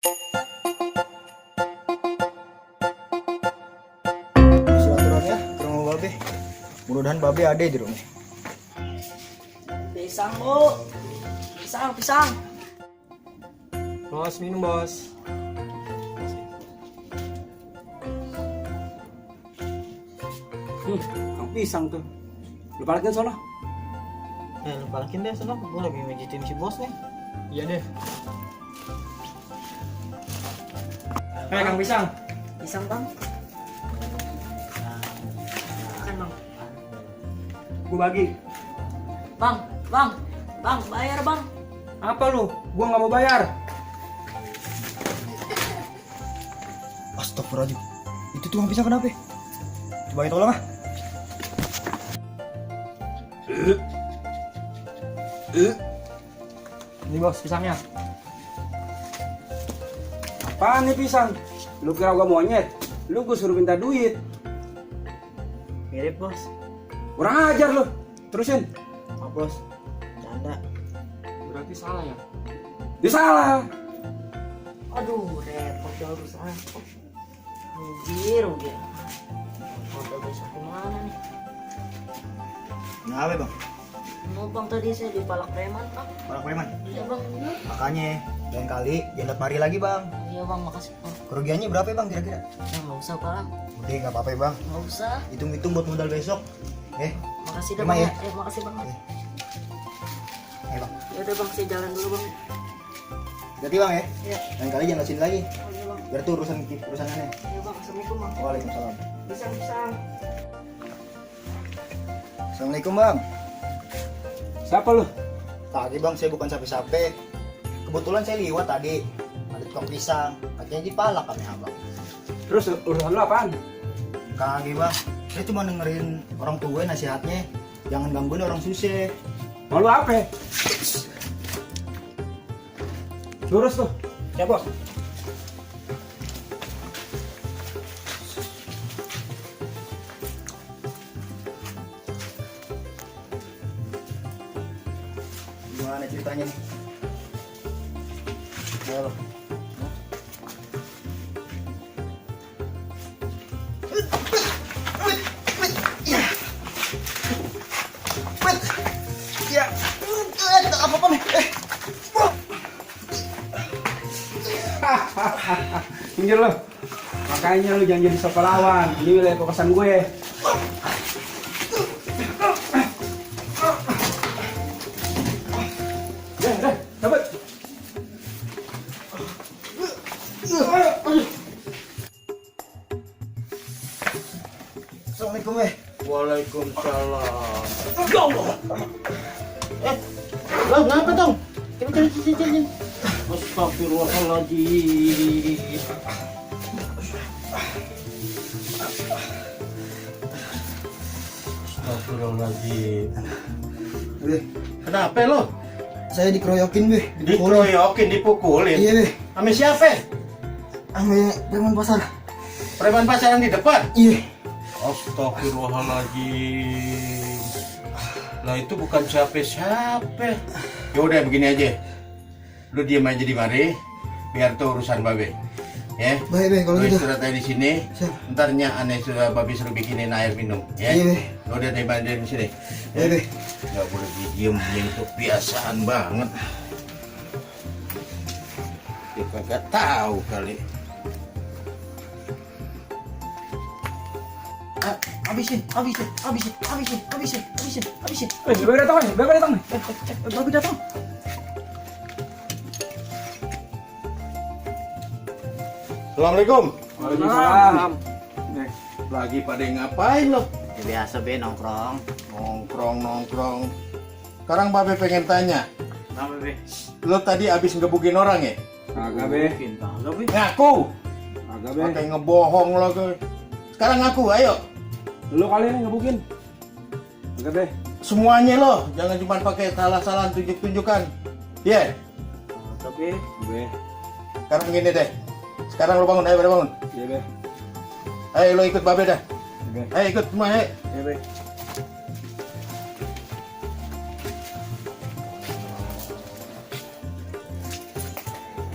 Silaturahmi ya ke rumah Babe. Mudah-mudahan Babe ada di rumah. Pisang, Bu. Pisang. Bos, minum bos. Kang pisang tuh. Lu balikin sono. Lu balikin deh senang. Gue lagi mijitin si bos nih. Iya deh. Kang pisang. Pisang, Bang. Makan, Bang. Gua bagi. Bang, bayar, Bang. Apa lu? Gua nggak mau bayar. Astagfirullahaladzim. Itu tukang pisang kenapa? Coba kita tolong ah. Ini bos pisangnya. Apaan nih pisang? Lu kira gua monyet? Lu gua suruh minta duit. Mirip bos. Kurang ajar lu. Terusin. Maaf bos. Canda. Berarti salah ya? Dia salah. Aduh, repot ya urusan. Rugi. Udah besok kemana nih? Kenapa bang? Mau Bang, tadi saya dipalak preman, Bang. Para preman. Iya, Bang. Makanya lain kali jangan mari lagi bang. Iya, Bang, makasih, Bang. Kerugiannya berapa ya bang kira-kira? Ya, nggak usah, Bang. Udah nggak apa-apa ya bang. Nggak usah. Hitung-hitung buat modal besok. Makasih dah, Terima Bang. ya. Makasih, Bang. Ayo bang. Ya udah, Bang, saya jalan dulu, Bang. Jadi bang ya. Ya. Lain kali jangan kesini lagi. Oh, iya, Bang. Biar tuh urusannya. Iya, Bang. Assalamualaikum, Bang. Waalaikumsalam. Pisang. Assalamualaikum bang. Siapa lu? Tadi bang saya bukan sape-sape. Kebetulan saya liwat tadi. Ada tukang pisang. Katanya dipalak kami abang. Terus urusan lu apaan? Kagak bang. Saya cuma dengerin orang tua nasihatnya. Jangan gangguin orang susah. Mau lu apa? Lurus tuh. Ya bos. Gimana ceritanya nih? Halo. Ya, apa nih? Pinggir lu. Makanya lu jangan jadi sok lawan. Ini wilayah kokosan gue. Deh, dapat. Assalamualaikum Waalaikumsalam. Ya Allah. Bang, kenapa dong? Sini. Astagfirullahaladzim. Astagfirullahaladzim. Beh, Kenapa lo? saya dikeroyokin beh. Dikeroyokin, dipukulin? Iya beh. Ame siapa? Ame preman pasar. Preman pacaran di depan? Iya. Astagfirullahaladzim. Lah itu bukan siapa-siapa. Ya udah begini aja. Lu diem aja di mari, biar tuh urusan babe. Ya. Baik beh kalau Lu gitu. istirahat aja di sini. Siap. Entarnya aneh sudah babe suruh bikinin air minum. Ya. Iya, Beh. Lu udah di sini. Iya beh. Nggak boleh diem itu kebiasaan banget. Dia kagak tahu kali. Habisin. Babe datang nih, Babe datang nih. Babe datang. Assalamualaikum. Waalaikumsalam. Lagi pada ngapain lo? Ya, biasa be nongkrong. Nongkrong. Sekarang babe pengen tanya. Kenapa beh? Lo tadi abis ngebukin orang ya? Kagak be. Kagak beh. Ngaku. Kagak be. Pakai ngebohong lo tuh. Sekarang ngaku, ayo. Lu kali ini ngebukin. Kagak be. Semuanya lo, jangan cuma pakai salah-salah tunjuk-tunjukkan. Iya. Tapi be. Sekarang begini deh. Sekarang lo bangun, ayo pada bangun. Iya be. Ayo lo ikut babe dah. Oke. Ayo ikut semua, ayo. Iya be.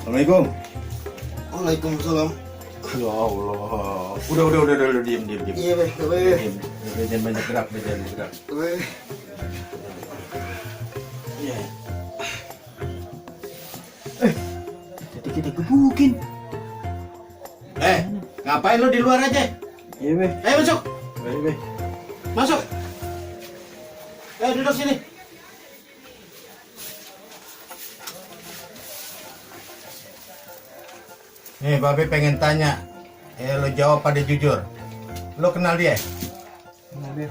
Assalamualaikum. Waalaikumsalam. Ya Allah. Udah, diam. Iya be, be. Jangan banyak gerak, jangan gerak. Be. Iya. Jadi kita gebukin. Ngapain lo di luar aja? Iya, Be. Ayo masuk. Baik, Be. Masuk. Duduk sini. Nih, Babe pengen tanya. Lo jawab pada jujur. Lo kenal dia? Kenal, Be.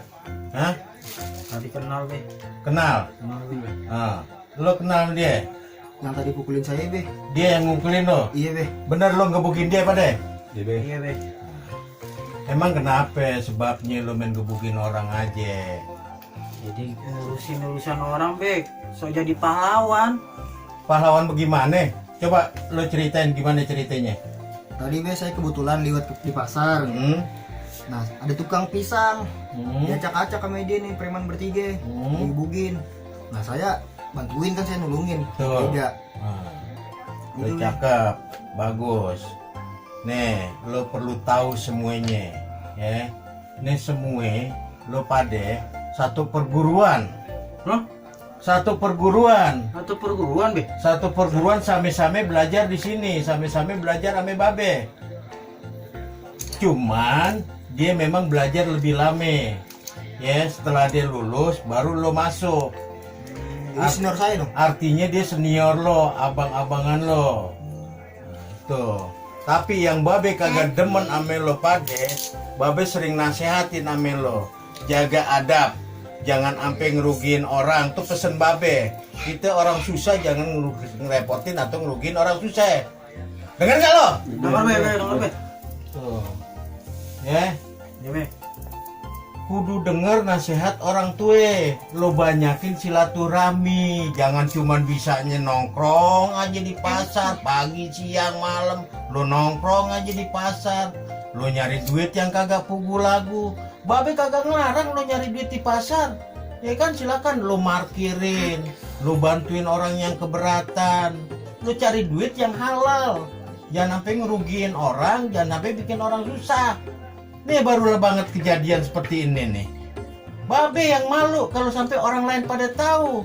Hah? Tadi kenal, Be. Kenal? Kenal, Be. Lo kenal dia? Yang tadi pukulin saya be. Dia yang ngukulin lo? Iya be. Bener lo ngebukin dia pada? Iya, Be. Iya, Be. Emang kenapa sebabnya lo main gebukin orang aja? Jadi ngurusin urusan orang, Be. So jadi pahlawan. Pahlawan bagaimana? Coba lo ceritain gimana ceritanya. Tadi be saya kebetulan lewat di pasar. Nah ada tukang pisang. Dia acak-acak sama dia nih preman bertiga. Digebukin. Nah saya bantuin kan, saya nulungin. Tuh. Beda. Lo cakep, bagus. Nih, lo perlu tahu semuanya, ya. Nih semua lo pada satu perguruan. Hah? Satu perguruan. Atau perguruan, Be? Satu perguruan sama-sama belajar di sini, sama-sama belajar ame Babe. Cuman dia memang belajar lebih lama. Ya, setelah dia lulus baru lo masuk. Ini senior saya dong. Artinya dia senior lo, abang-abangan lo. Tuh. Tapi yang Babe kagak demen ame lo pade, Babe sering nasehatin ame lo. Jaga adab. Jangan sampai ngerugiin orang. Tuh pesen Babe. Kita orang susah jangan ngerepotin atau ngerugiin orang susah. Dengar gak lo? Dengar, Be. Dengar, Be. Tuh. Ya. Iya, Be. Kudu denger nasihat orang tua. Lo banyakin silaturahmi. Jangan cuman bisanya nongkrong aja di pasar. Pagi, siang, malam. Lo nongkrong aja di pasar. Lo nyari duit yang kagak pugu lagu. Babe kagak ngelarang lo nyari duit di pasar. Ya kan silakan lo markirin. Lo bantuin orang yang keberatan. Lo cari duit yang halal. Jangan sampai ngerugiin orang. Jangan sampai bikin orang susah. Nih barulah banget kejadian seperti ini nih. Babe yang malu kalau sampai orang lain pada tahu.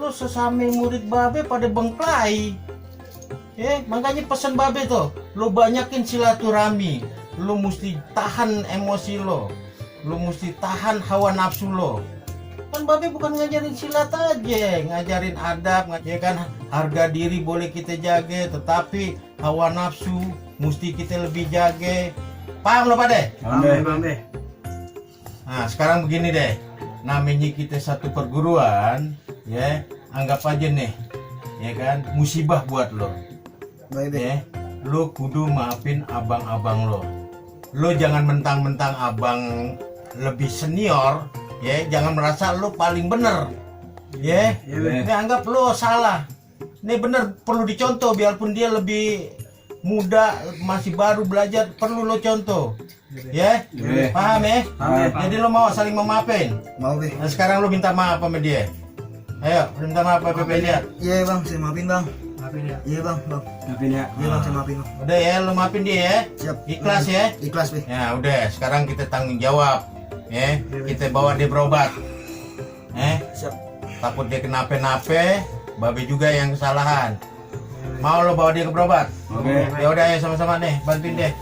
Lo sesama murid Babe pada bengklai. Makanya pesan Babe tuh, lo banyakin silaturahmi. Lo mesti tahan emosi lo. Lo mesti tahan hawa nafsu lo. Kan Babe bukan ngajarin silat aja, ngajarin adab, ya kan, harga diri boleh kita jaga, tetapi hawa nafsu mesti kita lebih jaga. Paham lo pada? Paham, Be. Nah sekarang begini deh, namanya kita satu perguruan, ya anggap aja nih, ya kan, musibah buat lo. Baik be. Ya, lo kudu maafin abang-abang lo. Lo jangan mentang-mentang abang lebih senior, ya jangan merasa lo paling bener, ya. Ini anggap lo salah. Ini bener perlu dicontoh, biarpun dia lebih muda, masih baru belajar, perlu lo contoh. Ya, paham ya? Jadi lo mau saling memaafin. Mau be. Nah sekarang lo minta maaf sama dia. Ayo, minta maaf sama dia. Iya bang, saya maafin bang. Maafin ya. Iya bang. Maafin ya. Iya bang, saya maafin bang. Udah ya, lo maafin dia ya. Siap. Ikhlas ya. Ikhlas be. Ya udah, sekarang kita tanggung jawab. Ya, kita bawa dia berobat. Siap. Takut dia kenapa-napa, Babe juga yang kesalahan. Mau lo bawa dia ke berobat? Oke. Ya udah ya sama-sama nih, bantuin deh.